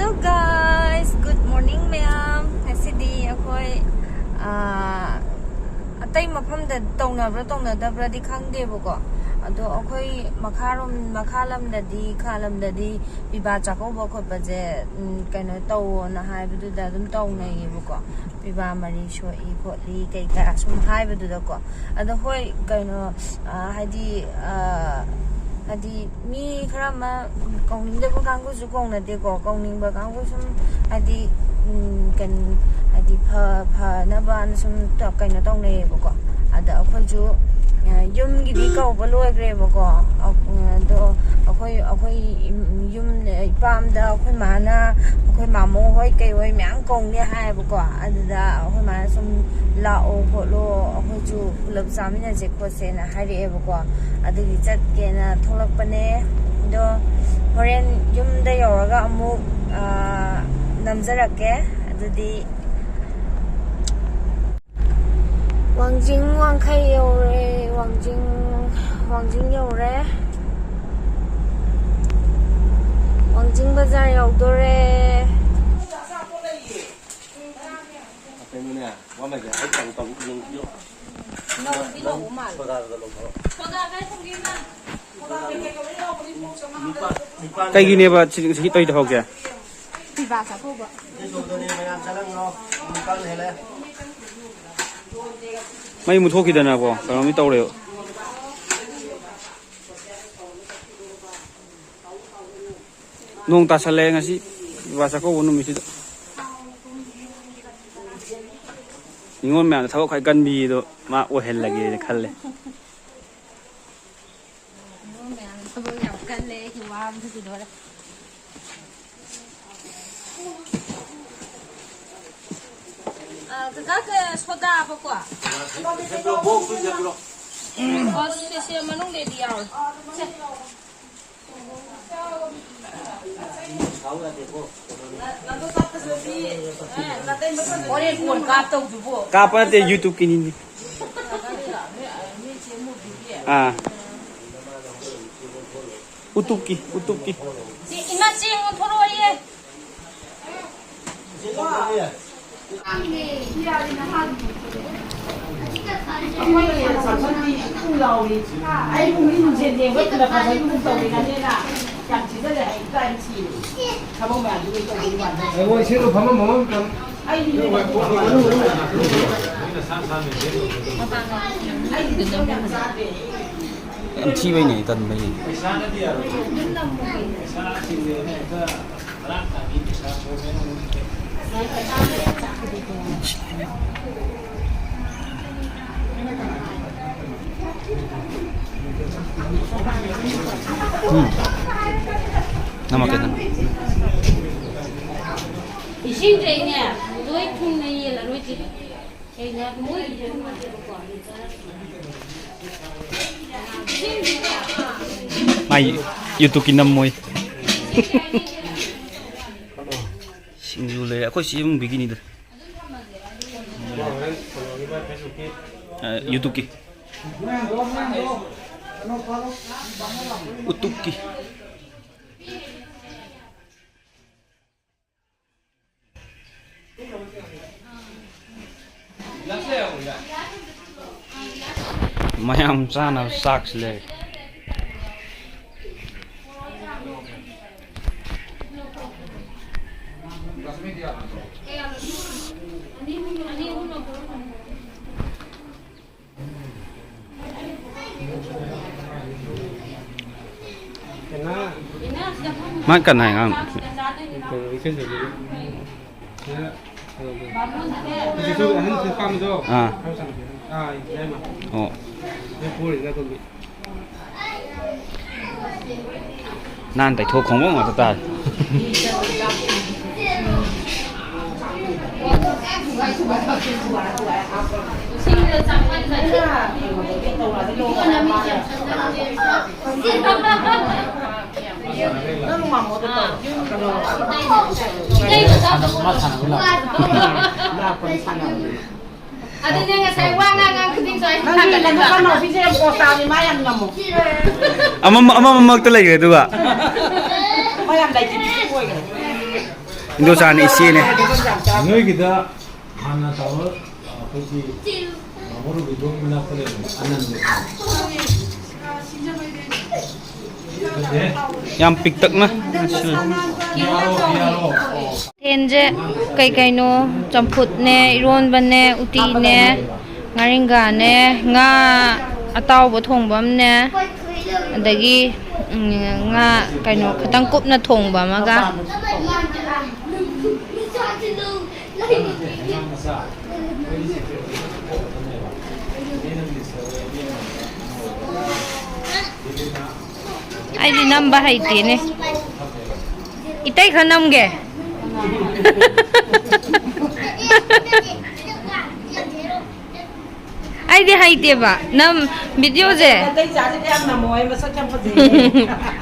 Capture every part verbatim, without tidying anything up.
Hello guys, good morning ꯃꯌꯥꯝ꯫ ꯉꯁꯤꯗꯤ ꯑꯩꯈꯣꯏ, ꯑꯥ, ꯑꯇꯩ ꯃꯐꯝꯗ ꯇꯧꯅꯕ꯭ꯔꯥ ꯇꯧꯅꯗꯕ꯭ꯔꯥꯗꯤ ꯈꯪꯗꯦꯕꯀꯣ, ꯑꯗꯣ ꯑꯩꯈꯣꯏ ꯃꯈꯥꯔꯣꯝ, ꯃꯈꯥ ꯂꯝꯗꯗꯤ, ꯈꯥ ꯂꯝꯗꯗꯤ ꯄꯤꯕꯥ ꯆꯥꯛꯀꯧꯕ ꯈꯣꯠꯄꯁꯦ, ꯎꯝ, ꯀꯩꯅꯣ ꯇꯧꯋꯣꯅ ꯍꯥꯏꯕꯗꯨꯗ ꯑꯗꯨꯝ ꯇꯧꯅꯩꯌꯦꯕꯀꯣ꯫ ꯄꯤꯕꯥ ꯃꯔꯤ ꯁꯣꯛꯏ ꯈꯣꯠꯂꯤ ꯀꯩꯀꯥ ꯁꯨꯝ ꯍꯥꯏꯕꯗꯨꯗꯀꯣ꯫ ꯑꯗꯣ ꯍꯣꯏ, ꯀꯩꯅꯣ, ꯑ, ꯍꯥꯏꯗꯤ, ꯑ, ꯍꯥꯏꯗꯤ ꯃꯤ ꯈꯔ ꯑꯃ ꯀꯧꯅꯤꯡꯗꯕ ꯀꯥꯡꯕꯨꯁꯨ ꯀꯧꯅꯗꯦꯀꯣ꯫ ꯀꯧꯅꯤꯡꯕ ꯀꯥꯡꯕꯨ ꯁꯨꯝ, ꯍꯥꯏꯗꯤ, ꯎꯝ, ꯀꯩꯅꯣ, ꯍꯥꯏꯗꯤ ꯐ-, ꯐꯅꯕꯅ ꯁꯨꯝ ꯇ-, ꯀꯩꯅꯣ ꯇꯧꯅꯩꯌꯦꯕꯀꯣ꯫ ꯑꯗ ꯑꯩꯈꯣꯏꯁꯨ, ꯑ, ꯌꯨꯝꯒꯤꯗꯤ ꯀꯧꯕ ꯂꯣꯏꯈ꯭ꯔꯦꯕꯀꯣ꯫ ꯑ-, ꯑꯗꯣ ꯑꯩꯈꯣꯏ, ꯑꯩꯈꯣꯏ ꯏꯝ-, ꯌꯨꯝ, ꯏꯄꯥꯝꯗ ꯑꯩꯈꯣꯏ ꯃꯥꯅ, ꯑꯩꯈꯣꯏ ꯃꯥꯃꯣ ꯍꯣꯏ ꯀꯩ ꯍꯣꯏ ꯃꯌꯥꯝ ꯀꯧꯅꯤ ꯍꯥꯏꯌꯦꯕꯀꯣ꯫ ꯑꯗꯨꯗ ꯑꯩꯈꯣꯏ ꯃꯥꯅ ꯁꯨꯝ "ꯂꯥꯛꯑꯣ ꯈꯣꯠꯂꯣ, ꯑꯩꯈꯣꯏꯁꯨ ꯄꯨꯂꯞ ꯆꯥꯃꯤꯟꯅꯁꯦ ꯈꯣꯠꯁꯦꯅ" ꯍꯥꯏꯔꯛꯑꯦꯕꯀꯣ꯫ ꯑꯗꯨꯒꯤ ꯆꯠꯀꯦꯅ ꯊꯣꯛꯂꯛꯄꯅꯦ꯫ ꯑꯗꯣ ꯍꯣꯔꯦꯟ ꯌꯨꯝꯗ ꯌꯧꯔꯒ ꯑꯃꯨꯛ, ꯑꯥ, ꯅꯝꯖꯔꯛꯀꯦ꯫ ꯑꯗꯨꯗꯤ ꯋꯥꯡꯖꯤꯡ ꯋꯥꯡꯈꯩ ꯌꯧꯔꯦ, ꯋꯥꯡꯖꯤꯡ, ꯋꯥꯡꯖꯤꯡ ꯌꯧꯔꯦ, ꯋꯥꯡꯖꯤꯡ ꯕꯖꯥꯔ ꯌꯧꯗꯣꯔꯦ꯫ ꯀꯩꯅꯣꯅꯦ, ꯋꯥ ꯃꯥꯏꯒꯦ, ꯑꯩ ꯇꯧ, ꯇꯧ, ꯌꯦꯡ, ꯌꯦꯡ꯫ ꯁꯣꯗꯥꯗꯨꯗ ꯂꯧꯊꯣꯔꯛꯑꯣ꯫ ꯀꯩꯒꯤꯅꯦꯕ ꯁꯤ, ꯁꯤ ꯇꯧꯔꯤꯗꯣ ꯍꯧꯖꯤꯛ? ꯄꯤꯕꯥ ꯆꯥꯛꯀꯧꯕ꯫ ꯃꯩ ꯃꯨꯠꯊꯣꯛꯈꯤꯗꯅꯀꯣ, ꯀꯩꯅꯣꯝꯗꯤ ꯇꯧꯔꯦꯕ꯫ ꯅꯣꯡ ꯇꯥꯁꯜꯂꯛꯑꯦ ꯉꯁꯤ ꯄꯤꯕꯥ ꯆꯥꯛꯀꯧꯕ ꯅꯨꯃꯤꯠꯁꯤꯗ꯫ ꯅꯤꯉꯣꯜ ꯃꯌꯥꯝꯅ ꯊꯕꯛ ꯈ꯭ꯋꯥꯏ ꯀꯟꯕꯤꯗꯣ ꯃꯥ ꯑꯣꯏꯍꯜꯂꯒꯦꯅ ꯈꯜꯂꯦ꯫ ꯅꯤꯉꯣꯜ ꯃꯌꯥꯝꯅ ꯊꯕꯛ ꯌꯥꯝ ꯀꯜꯂꯦ, ꯑꯩꯁꯨ ꯋꯥꯕꯗ ꯁꯤꯗꯣꯔꯦ꯫ ꯑ, ꯀꯀꯥ, ꯀ-, ꯁꯣꯗꯥꯕꯀꯣ? ꯑꯣ, ꯁꯦ, ꯁꯦ, ꯃꯅꯨꯡꯗꯩꯗꯤ ꯌꯥꯎꯔꯦ꯫ ꯁꯦ꯫ ꯍꯣꯔꯦꯟ ꯀꯣꯟ ꯀꯥꯞꯇꯧꯗꯨꯕꯨ꯫ ꯀꯥꯞꯄ ꯅꯠꯇꯦ, YouTube-ꯀꯤꯅꯤꯅꯦ꯫ ꯑꯥ꯫ ꯎꯇꯨꯞꯀꯤ, ꯎꯇꯨꯞꯀꯤ꯫ ꯁꯤ ꯏꯃꯥ ꯆꯦꯡ ꯑꯣꯟꯊꯣꯔꯛꯑꯣꯌꯦ꯫ ꯑꯩꯈꯣꯏꯒꯤ ꯁꯥꯁꯟꯗꯤ ꯏꯄꯨꯡ ꯂꯥꯎꯔꯤ꯫ ꯑꯩꯕꯨ ꯃꯤ ꯅꯨꯡꯁꯦꯟ ꯌꯦꯡꯕ ꯊꯤꯅ ꯐꯖꯩꯒꯨꯝ ꯇꯧꯔꯤꯉꯩꯗ ꯌꯥꯝ ꯊꯤꯖꯤꯜꯂꯦ ꯍꯥꯏ ꯏꯀꯥꯏ ꯊꯤꯔꯦ꯫ ꯊꯕꯛ ꯃꯌꯥꯝꯗꯨ ꯂꯣꯏ ꯇꯧꯕꯒꯤ ꯋꯥꯅꯤ꯫ ꯑꯩꯉꯣꯟꯗ ꯁꯦꯠꯂꯨ ꯐꯝꯃꯝꯃꯣ꯫ ꯑꯩꯗꯤ ꯅꯣꯏ ꯑꯩꯗꯤ ꯌꯥꯝ ꯆꯥꯗꯦ꯫ ꯌꯥꯝ ꯊꯤꯕꯩꯅꯦ, ꯇꯟꯕꯩꯅꯦ꯫ ꯎꯝ꯫ ꯅꯝꯃꯛꯀꯦ, ꯅꯝꯃꯛꯀꯦ꯫ ꯏꯁꯤꯡꯗꯩꯅꯦ, ꯂꯣꯏ ꯊꯨꯡꯅ ꯌꯦꯜꯂꯔꯣꯏꯁꯦ꯫ ꯀꯩꯅꯣ, ꯃꯣꯏꯒꯤꯁꯨ ꯅꯠꯇꯦꯕꯀꯣ꯫ ꯃꯥꯏ YouTube-ꯀꯤ ꯅꯝꯃꯣꯏ꯫ ꯁꯤꯡꯖꯨ ꯂꯩꯔꯦ꯫ ꯑꯩꯈꯣꯏ ꯆꯦ ꯌꯨꯝꯕꯤꯒꯤꯅꯤꯗ꯫ ꯑ, YouTube-ꯀꯤ꯫ YouTube-ꯀꯤ꯫ ꯃꯌꯥꯝ ꯆꯥꯅꯕ ꯆꯥꯛꯁꯤ ꯂꯩ꯫ ꯃꯥ ꯀꯅꯥ ꯑꯉꯥꯡꯅꯣ? ꯀꯩꯅꯣ, ꯏꯆꯦ ꯁꯣꯏꯕꯤꯒꯤ꯫ ꯁꯤꯗ, ꯀꯩꯅꯣꯗꯣ꯫ ꯁꯤꯗꯁꯨ ꯑꯍꯟ ꯁꯤꯗ ꯐꯝꯕꯗꯣ꯫ ꯑꯥ꯫ ꯑꯣ꯫ ꯅꯥꯟ ꯇꯩꯊꯣꯛ ꯈꯣꯡꯕ ꯉꯥꯛꯇ ꯇꯥꯔꯦ꯫ ꯅꯪ ꯃꯥꯃꯣꯗ ꯇꯧ꯫ ꯀꯩꯅꯣ꯫ ꯃꯥ ꯁꯥꯟꯅꯕ ꯂꯥꯛꯑꯣ꯫ ꯂꯥꯛꯄꯅꯤ ꯁꯥꯟꯅꯕꯅꯤ꯫ ꯑꯗꯨꯅꯦ ꯉꯁꯥꯏ ꯋꯥ ꯉꯥꯡ ꯉꯥꯡ ꯈꯨꯗꯤꯡꯁꯨ ꯑꯩ ꯅꯪꯒꯤ ꯊꯥꯒꯠꯂꯦꯕ꯫ ꯅꯆꯥꯅꯨꯄꯤꯁꯦ ꯌꯥꯝ ꯄꯣꯁ ꯇꯥꯕꯅꯤ, ꯃꯥ ꯌꯥꯝ ꯉꯝꯃꯣ꯫ ꯑꯃ, ꯑꯃ ꯃꯃꯛꯇ ꯂꯩꯈ꯭ꯔꯦ ꯑꯗꯨꯒ꯫ ꯃꯥ ꯌꯥꯝ ꯂꯩꯇꯦ, ꯑꯣꯏꯈ꯭ꯔꯦ꯫ ꯏꯟꯗꯣꯆꯥꯅ ꯏꯆꯦꯅꯦ꯫ ꯅꯣꯏꯒꯤꯗ ꯍꯥꯟꯅ ꯇꯥꯃꯣ ꯑꯩꯈꯣꯏꯒꯤ ꯇꯥꯃꯣ ꯔꯣꯕꯤꯟꯗ꯭ꯔꯣꯒꯤ ꯃꯅꯥꯛꯇ ꯂꯩꯕ ꯑꯅꯟꯗꯣ꯫ ꯌꯥꯝ ꯄꯤꯛꯇꯛꯅ ꯁꯤꯜꯂꯤ꯫ ꯃꯊꯦꯜꯁꯦ ꯀꯩ ꯀꯩꯅꯣ? ꯆꯝꯐꯨꯠꯅꯦ, ꯏꯔꯣꯟꯕꯅꯦ, ꯎꯇꯤꯅꯦ, ꯉꯥꯔꯤꯡꯈꯥꯅꯦ, ꯉꯥ ꯑꯇꯥꯎꯕ ꯊꯣꯡꯕ ꯑꯃꯅꯦ, ꯑꯗꯒꯤ, ꯎꯝ, ꯉꯥ ꯀꯩꯅꯣ ꯈꯤꯇꯪ ꯀꯨꯞꯅ ꯊꯣꯡꯕ ꯑꯃꯒ꯫ ꯑꯩꯗꯤ ꯅꯝꯕ ꯍꯩꯇꯦꯅꯦ꯫ ꯏꯇꯩ ꯈꯔ ꯅꯝꯒꯦ꯫ ꯑꯩꯗꯤ ꯍꯩꯇꯦꯕ ꯅꯝ ꯚꯤꯗꯤꯑꯣꯁꯦ꯫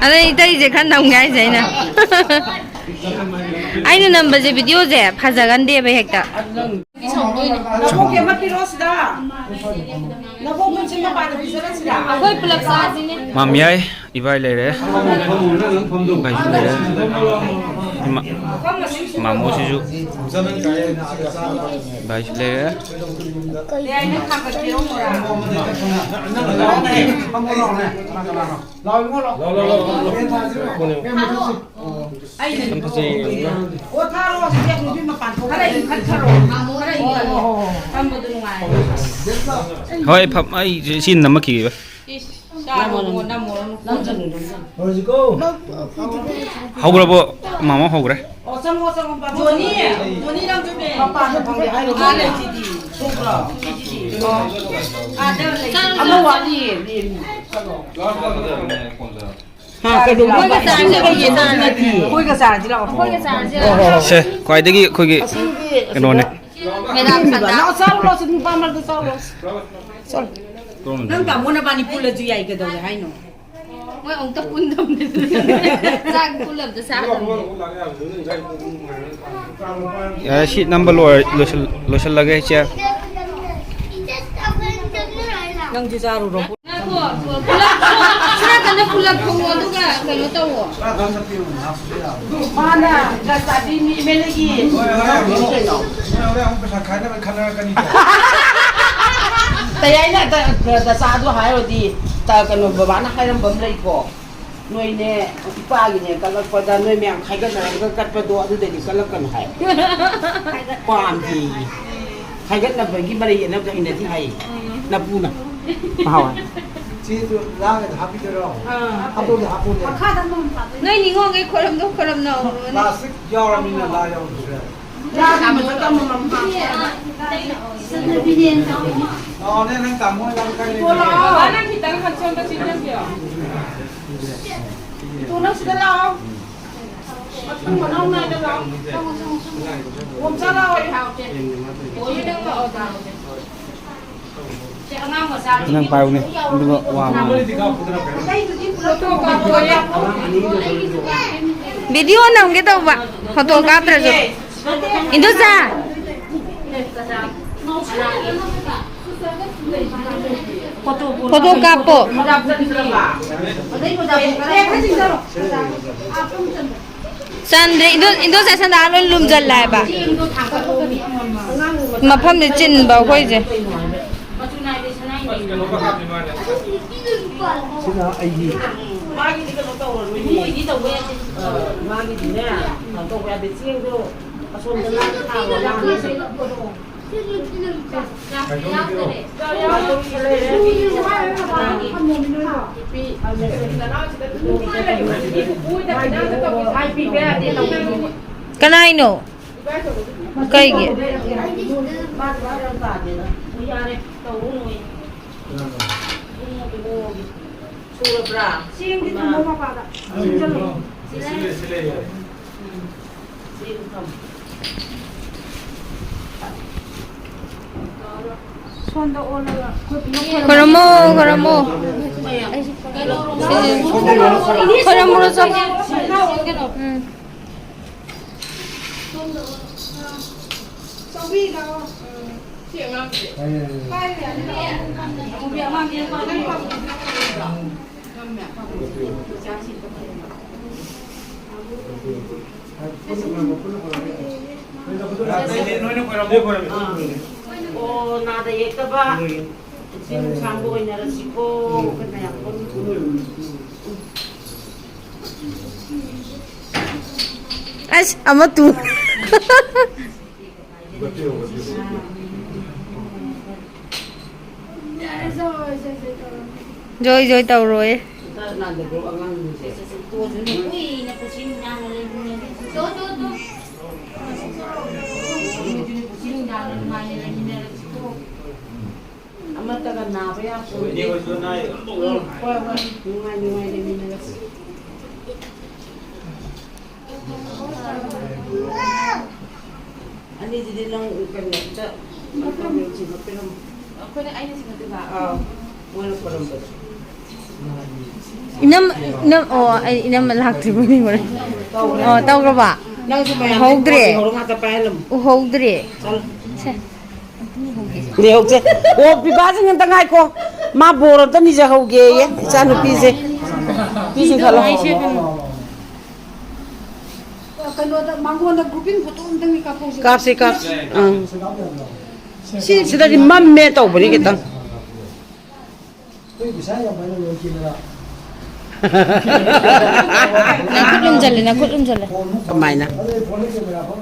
ꯑꯗꯩ ꯏꯇꯩꯁꯦ ꯈꯔ ꯅꯝꯒꯦ ꯍꯥꯏꯁꯦ ꯑꯩꯅ꯫ ꯑꯩꯅ ꯅꯝꯕꯁꯦ ꯚꯤꯗꯤꯑꯣꯁꯦ ꯐꯖꯒꯟꯗꯦꯕ ꯍꯦꯛꯇ꯫ ꯅꯕꯣꯛꯀꯤ ꯑꯃ ꯄꯤꯔꯛꯑꯣ ꯁꯤꯗ꯫ ꯅꯕꯣꯛ ꯃꯆꯤꯟ ꯃꯄꯥꯟꯗ ꯄꯤꯖꯔꯛꯁꯤꯔꯥ? ꯑꯩꯈꯣꯏ ꯄꯨꯂꯞ ꯆꯥꯁꯤꯅꯦ꯫ ꯃꯥꯝꯌꯥꯏ ꯏꯕꯥꯏ ꯂꯩꯔꯦ꯫ ꯏꯕꯥꯏꯁꯨ ꯂꯩꯔꯦ꯫ ꯏꯃꯥ-, ꯃꯥꯃꯣꯁꯤꯁꯨ ꯏꯕꯥꯏꯁꯨ ꯂꯩꯔꯦ꯫ ꯂꯥꯎ, ꯏꯕꯨꯡꯉꯣ, ꯂꯥꯎ꯫ ꯌꯥꯝ ꯐꯖꯩꯌꯦ꯫ ꯑꯣ, ꯊꯥꯔꯣ, ꯍꯧꯖꯤꯛ ꯅꯨꯄꯤ ꯃꯄꯥꯟ ꯊꯣꯛꯈ꯭ꯔꯦ꯫ ꯈꯔ ꯏꯪꯈꯠꯈ꯭ꯔꯣ꯫ ꯈꯔ ꯏꯪꯈꯠꯂꯣ꯫ ꯐꯝꯕꯗꯣ ꯅꯨꯡꯉꯥꯏ꯫ ꯍꯣꯏ, ꯐꯝ-, ꯑꯩ ꯁꯤ ꯅꯝꯃꯛꯈꯤꯒꯦ꯫ ꯏꯁ, ꯆꯥꯔꯣ, ꯅꯝꯃꯣ, ꯅꯝꯃꯣ, ꯅꯝꯃꯣ꯫ ꯍꯧꯔꯁꯤꯀꯣ꯫ ꯍꯧꯈ꯭ꯔꯕꯣ? ꯃꯥꯃ ꯍꯧꯈ꯭ꯔꯦ꯫ ꯑꯣ, ꯆꯪꯉꯣ, ꯆꯪꯉꯣ, ꯄꯥꯕꯨꯡ꯫ ꯖꯣꯅꯤ, ꯖꯣꯅꯤ, ꯅꯪꯁꯨꯅꯦ꯫ ꯃꯄꯥꯟꯗ ꯐꯝꯒꯦ ꯍꯥꯏꯔꯣ? ꯑꯥ, ꯂꯩꯁꯤꯗꯤ꯫ ꯊꯣꯛꯄ꯭ꯔꯣ? ꯁꯤꯁꯤꯗꯤ꯫ ꯑꯥꯗ ꯂꯩ꯫ ꯑꯃ ꯋꯥꯠꯂꯤꯌꯦ꯫ ꯍꯥ, ꯀꯩꯗꯧꯕ? ꯑꯩꯈꯣꯏꯒ ꯆꯥꯔꯁꯦ, ꯑꯩꯈꯣꯏꯒ ꯆꯥꯔꯁꯦ꯫ ꯑꯩꯈꯣꯏꯒ ꯆꯥꯔꯁꯤ ꯂꯥꯛꯑꯣ꯫ ꯑꯩꯈꯣꯏꯒ ꯆꯥꯔꯁꯦ꯫ ꯍꯣꯏ, ꯍꯣꯏ, ꯍꯣꯏ꯫ ꯁꯦ, ꯈ꯭ꯋꯥꯏꯗꯒꯤ ꯑꯩꯈꯣꯏꯒꯤ ꯀꯩꯅꯣꯅꯦ꯫ ꯃꯦꯗꯥꯝ ꯁꯟꯗꯥ꯫ ꯂꯥꯛꯑꯣ, ꯆꯥꯔꯨ ꯂꯥꯛꯑꯣ, ꯁꯤ ꯅꯨꯄꯥ ꯃꯔꯛꯇ ꯆꯥꯔꯨ ꯂꯥꯛꯑꯣ꯫ ꯆꯠꯂꯣ꯫ ꯅꯪ ꯇꯥꯃꯣ ꯅꯕꯥꯅꯤ ꯄꯨꯜꯂꯁꯨ ꯌꯥꯏ, ꯀꯩꯗꯧꯔꯦ ꯍꯥꯏꯅꯣ? ꯃꯣꯏ ꯑꯃꯨꯛꯇ ꯄꯨꯟꯗꯕꯅꯤ꯫ ꯆꯥꯛ ꯄꯨꯜꯂ ꯑꯝꯇ ꯆꯥꯗꯕꯅꯤ꯫ ꯌꯥꯔꯦ, ꯁꯤ ꯅꯝꯕ ꯂꯣꯏꯔ-, ꯂꯣꯏꯁꯤꯜ-, ꯂꯣꯏꯁꯤꯜꯂꯒꯦ, ꯏꯆꯦ꯫ ꯅꯪꯁꯨ ꯆꯥꯔꯨꯔꯣ꯫ ꯄꯨꯂꯞ, ꯁꯣꯝ ꯅꯥꯀꯟꯗ ꯄꯨꯂꯞ ꯊꯣꯛꯑꯣ, ꯑꯗꯨꯒ ꯀꯩꯅꯣ ꯇꯧꯑꯣ꯫ ꯇꯔꯥ ꯇꯔꯥ ꯆꯠꯄꯤꯌꯨ, ꯍꯥꯞꯄꯁꯨ ꯌꯥꯕꯅꯤ꯫ ꯃꯥꯅ ꯂꯥꯏꯁꯥꯕꯤ ꯃꯤ ꯑꯦꯝ ꯑꯦꯜ ꯑꯦꯒꯤ ꯍꯣꯏ, ꯍꯣꯔꯦꯟ ꯑꯃꯨꯛ, ꯀꯩꯅꯣ? ꯍꯣꯏ, ꯍꯣꯔꯦꯟ ꯑꯃꯨꯛ ꯄꯩꯁꯥ ꯈꯥꯏꯅꯕ ꯈꯟꯅꯔꯛꯀꯅꯤ꯫ ꯇꯌꯥꯏꯅ ꯗ-, ꯗ-, ꯗꯆꯥꯗꯣ ꯍꯥꯏꯔꯨꯔꯗꯤ, ꯇ-, ꯀꯩꯅꯣ, ꯕꯕꯥꯅ ꯍꯥꯏꯔꯝꯕ ꯑꯃ ꯂꯩꯀꯣ꯫ ꯅꯣꯏꯅꯦ, ꯏꯄꯥꯒꯤꯅꯦ ꯀꯠꯂꯛꯄꯗ ꯅꯣꯏ ꯃꯌꯥꯝ ꯈꯥꯏꯒꯠꯅꯔꯒ ꯀꯠꯄꯗꯣ ꯑꯗꯨꯗꯗꯤ ꯀꯠꯂꯛꯀꯅꯨ ꯍꯥꯏ꯫ ꯄꯥꯝꯗꯦ꯫ ꯈꯥꯏꯒꯠꯅꯕꯒꯤ ꯃꯔꯩ ꯌꯦꯠꯅꯕꯗꯣ ꯍꯩꯅꯗꯦ ꯍꯥꯏ꯫ ꯅꯄꯨꯅ꯫ ꯃꯍꯥꯎ ꯍꯥꯏ꯫ ꯆꯦꯗꯨ ꯂꯥꯡꯒꯗ ꯍꯥꯞꯄꯤꯗꯣꯏꯔꯣ? ꯑꯥ꯫ ꯍꯥꯞꯄꯣꯅꯦ, ꯍꯥꯞꯄꯣꯅꯦ꯫ ꯃꯈꯥꯗ ꯑꯃꯃꯝ ꯊꯥꯗꯣꯏꯅꯦ꯫ ꯅꯣꯏ ꯅꯤꯉꯣꯜꯈꯩ ꯈꯣꯏꯔꯝꯗꯧ ꯈꯣꯏꯔꯝꯅꯧ꯫ ꯄ꯭ꯂꯥꯁꯇꯤꯛ ꯌꯥꯎꯔꯕꯅꯤꯅ ꯂꯥ ꯌꯥꯎꯗ꯭ꯔꯦ꯫ ꯂꯥ ꯊꯥꯕꯗ ꯑꯃꯃꯝ ꯍꯥꯞꯄꯦ꯫ ꯆꯠꯅꯕꯤꯅꯦꯅ ꯇꯧꯔꯤꯅꯦ꯫ ꯂꯥꯛꯑꯣꯅꯦ, ꯅꯪ ꯇꯥꯃꯣ ꯍꯣꯏ ꯂꯥꯛꯑꯣ꯫ ꯏꯇꯣ ꯂꯥꯛꯑꯣ꯫ ꯕꯕꯥ, ꯅꯪ ꯈꯤꯇꯪ ꯍꯛꯆꯥꯡꯗ ꯆꯤꯡꯁꯤꯟꯕꯤꯔꯣ꯫ ꯏꯇꯣ, ꯅꯪ ꯁꯤꯗ ꯂꯥꯛꯑꯣ꯫ ꯃꯊꯪ ꯃꯅꯥꯎ ꯅꯥꯏꯅ ꯂꯥꯛꯑꯣ꯫ ꯆꯪꯉꯣ, ꯆꯪꯉꯣ, ꯆꯪꯉꯣ꯫ ꯑꯣꯝꯆꯥ ꯂꯥꯛꯑꯣ꯫ ꯑꯣꯏ, ꯅꯪ ꯂꯥꯛꯑꯣ, ꯂꯥꯛꯑꯣ꯫ ꯅꯪ ꯄꯥꯏꯌꯨꯅꯦ, ꯑꯗꯨꯒ ꯋꯥ ꯉꯥꯡꯉꯣ꯫ ꯚꯤꯗꯤꯑꯣ ꯅꯝꯒꯦ ꯇꯧꯕ, ꯐꯣꯇꯣ ꯀꯥꯞꯇ꯭ꯔꯁꯨ꯫ ꯏꯟꯗꯣꯆꯥ! ꯐꯣꯇꯣ ꯀꯥꯞꯄꯣ꯫ ꯆꯟꯗ꯭ꯔꯦ꯫ ꯏꯟꯗꯣ-, ꯏꯟꯗꯣꯆꯥ ꯁꯟꯗꯥ ꯂꯣꯏ ꯂꯨꯝꯖꯜꯂꯦ ꯍꯥꯏꯕ꯫ ꯃꯐꯝꯁꯦ ꯆꯤꯟꯕ ꯑꯩꯈꯣꯏꯁꯦ꯫ ꯁꯤꯅ ꯑꯩꯒꯤ꯫ ꯃꯥꯒꯤꯗꯤ ꯀꯩꯅꯣ ꯇꯧꯔꯣ, ꯃꯣꯏꯗꯤ ꯇꯧꯕ ꯌꯥꯗꯦ꯫ ꯑ, ꯃꯥꯒꯤꯗꯤꯅꯦ, ꯀꯩꯅꯣ ꯇꯧꯕ ꯌꯥꯗꯦ꯫ ꯆꯦꯡꯗꯣ ꯑꯁꯣꯝꯗ ꯉꯥ ꯊꯥꯔꯣ, ꯉꯥ꯫ ꯀꯅꯥꯏꯅꯣ? ꯀꯩꯒꯤ? ꯁꯨꯔꯕ꯭ꯔꯥ? ꯆꯦꯡꯗꯤ ꯊꯝꯃꯣ ꯃꯄꯥꯗ꯫ ꯁꯤꯜꯂꯦ, ꯁꯤꯜꯂꯦ, ꯌꯥꯔꯦ꯫ ꯁꯣꯝꯗ ꯑꯣꯜꯂꯒ ꯑꯩꯈꯣꯏ ꯄꯨꯂꯞ ꯈꯣꯏꯔꯝꯃꯣ, ꯈꯣꯏꯔꯝꯃꯣ꯫ ꯈꯣꯏꯔꯝꯃꯨꯔꯣ ꯆꯣ꯫ ꯎꯝ꯫ ꯆꯧꯕꯤ ꯂꯥꯛꯑꯣ꯫ ꯑꯣ, ꯅꯥꯗ ꯌꯦꯛꯇꯕ ꯄꯨꯟꯁꯤ ꯅꯨꯡꯁꯥꯡꯕ ꯑꯣꯏꯅꯔꯁꯤꯀꯣ꯫ ꯑꯁ, ꯑꯃ ꯇꯨ꯫ ꯖꯣꯏ ꯖꯣꯏ ꯇꯧꯔꯣꯏ꯫ ꯑꯃꯠꯇꯒ ꯅꯥꯕ ꯌꯥꯄꯣꯟꯇꯦ꯫ ꯍꯣꯏ, ꯍꯣꯏ, ꯅꯨꯡꯉꯥꯏ ꯅꯨꯡꯉꯥꯏ ꯂꯩꯃꯤꯟꯅꯔꯁꯤ꯫ ꯑꯅꯤꯁꯤꯗꯤ ꯅꯪ ꯀꯩꯅꯣ ꯑꯝꯇ ꯆꯤꯡꯈꯠꯄꯤꯔꯝꯃꯣ꯫ ꯑꯩꯈꯣꯏꯅ, ꯑꯩꯅ ꯆꯤꯡꯈꯠꯇꯣꯏꯕ? ꯑꯥ, ꯃꯣꯏꯅ ꯈꯣꯏꯔꯝꯕꯗꯣ꯫ ꯏꯅꯝ, ꯏꯅꯝ, ꯑꯣ, ꯑꯩ ꯏꯅꯝꯃ ꯂꯥꯛꯇ꯭ꯔꯤꯕꯅꯤ ꯍꯣꯔꯦꯟ꯫ ꯇꯧꯈ꯭ꯔꯦ꯫ ꯑꯣ, ꯇꯧꯈ꯭ꯔꯕ? ꯅꯪꯁꯨ ꯃꯌꯥꯝ ꯎꯍꯧꯗ꯭ꯔꯦ꯫ ꯍꯧꯔꯒ ꯉꯥꯛꯇ ꯄꯥꯏꯍꯜꯂꯝꯃꯨ꯫ ꯎꯍꯧꯗ꯭ꯔꯦ꯫ ꯆꯠꯂꯣ꯫ ꯁꯦ꯫ ꯂꯩꯍꯧꯁꯦ꯫ ꯑꯣ, ꯄꯤꯕꯥꯁꯤꯡ ꯑꯝꯇ ꯉꯥꯏꯈꯣ꯫ ꯃꯥ ꯕꯣꯔ ꯑꯝꯇ ꯅꯤꯖꯍꯧꯒꯦꯌꯦ, ꯏꯆꯥꯅꯨꯄꯤꯁꯦ꯫ ꯄꯤꯁꯤꯡ ꯈꯜꯂꯣ꯫ ꯀꯩꯅꯣꯗ, ꯃꯉꯣꯟꯗ grouping photo ꯑꯝꯇꯪ ꯀꯥꯞꯍꯧꯁꯦ꯫ ꯀꯥꯞꯁꯤ, ꯀꯥꯞꯁꯤ꯫ ꯑꯪ꯫ ꯁꯤ ꯁꯤꯗꯗꯤ ꯃꯝꯃꯦ ꯇꯧꯕꯅꯤ ꯈꯤꯇꯪ꯫ ꯅꯪ ꯈꯨꯠ ꯂꯨꯝꯖꯜꯂꯦ, ꯅꯪ ꯈꯨꯠ ꯂꯨꯝꯖꯜꯂꯦ꯫ ꯀꯃꯥꯏꯅ?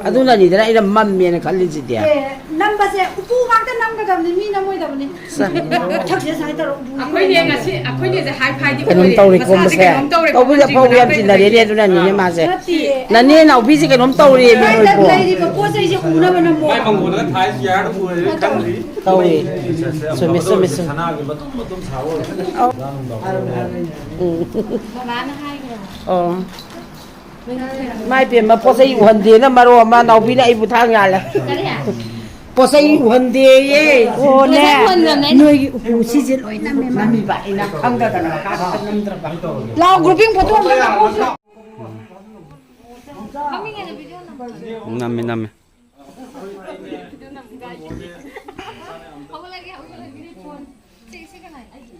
ꯑꯗꯨꯅꯅꯤꯗꯅ ꯑꯩꯅ ꯃꯝꯃꯦꯅ ꯈꯜꯂꯤꯁꯤꯗꯤ꯫ ꯑꯦ, ꯅꯝꯕꯁꯦ ꯎꯄꯨ ꯉꯥꯛꯇ ꯅꯝꯒꯗꯕꯅꯤ, ꯃꯤ ꯅꯝꯃꯣꯏꯗꯕꯅꯤ꯫ ꯁ-, ꯃꯊꯛꯁꯦ ꯁꯨꯃꯥꯏꯅ ꯇꯧꯔꯒ ꯎꯄꯨꯁꯦ ꯑꯩꯈꯣꯏꯅꯦ ꯉꯁꯤ, ꯑꯩꯈꯣꯏꯅꯦꯁꯦ high five ꯗꯤ ꯀꯩꯅꯣꯝ ꯑꯣꯏꯔꯦ꯫ ꯇꯧꯔꯦꯀꯣ ꯃꯁꯥꯁꯦ ꯃꯁꯦ꯫ ꯀꯩꯅꯣꯝ ꯇꯧꯔꯦꯀꯣ꯫ ꯇꯧꯕꯗꯤ ꯑꯐꯥꯎꯕ ꯌꯥꯝ ꯆꯤꯟꯅꯔꯦꯅꯦ, ꯑꯗꯨꯅꯅꯤꯅꯦ ꯃꯥꯁꯦ꯫ ꯅꯠꯇꯤꯌꯦ꯫ ꯅꯅꯦ ꯅꯥꯎꯕꯤꯁꯦ ꯀꯩꯅꯣꯝ ꯇꯧꯔꯦꯃꯤ ꯅꯣꯏꯕꯣ꯫ ꯂꯩꯔꯤꯕ ꯄꯣꯠ ꯆꯩꯁꯦ ꯎꯅꯕ ꯅꯝꯃꯣ꯫ ꯃꯥꯏ ꯃꯪꯒꯣꯜꯗꯒ ꯊꯥꯏ ꯆꯤꯌꯥꯔꯗ ꯄꯨꯔꯦ ꯈꯪꯗ꯭ꯔꯤ꯫ ꯇꯧꯋꯦ꯫ ꯆꯨꯝꯃꯦ, ꯆꯨꯝꯃꯦ, ꯆꯨꯝꯃꯦ꯫ ꯁꯅꯥꯒꯤ ꯃꯇꯨꯝ ꯃꯇꯨꯝ ꯁꯥꯕ ꯑꯣꯏꯔꯦ꯫ ꯎꯝ꯫ ꯕꯕꯥꯅ ꯍꯥꯏꯈ꯭ꯔꯕ? ꯑꯣ꯫ ꯏꯃꯥ ꯏꯕꯦꯝꯃ, ꯄꯣꯠ ꯆꯩ ꯎꯍꯟꯗꯦꯅ ꯃꯔꯣꯜ ꯑꯃ ꯅꯥꯎꯕꯤꯅ ꯑꯩꯕꯨ ꯊꯥꯡ ꯌꯥꯜꯂꯦ꯫ ꯀꯔꯤ? ꯄꯣꯠ ꯆꯩ ꯎꯍꯟꯗꯦꯌꯦ꯫ ꯑꯣꯅꯦ꯫ ꯄꯣꯠ ꯆꯩ ꯎꯍꯟꯗꯕꯅꯦ꯫ ꯅꯣꯏꯒꯤ ꯎꯄꯨ ꯁꯤꯁꯦ ꯂꯣꯏ ꯅꯝꯃꯦ ꯃꯥ꯫ ꯅꯝꯃꯤꯕ ꯑꯩꯅ ꯈꯪꯗꯗꯅ ꯀꯥꯈꯠꯇ ꯅꯝꯗ꯭ꯔꯕ꯫ ꯂꯥꯎ, grouping photo ꯑꯝꯇ ꯅꯝꯍꯧꯁꯤ ꯂꯥꯎ꯫ ꯅꯝꯃꯤ, ꯅꯝꯃꯤ꯫ ꯁꯤ, ꯁꯤ ꯀꯅꯥꯏ? ꯑꯩꯒꯤ꯫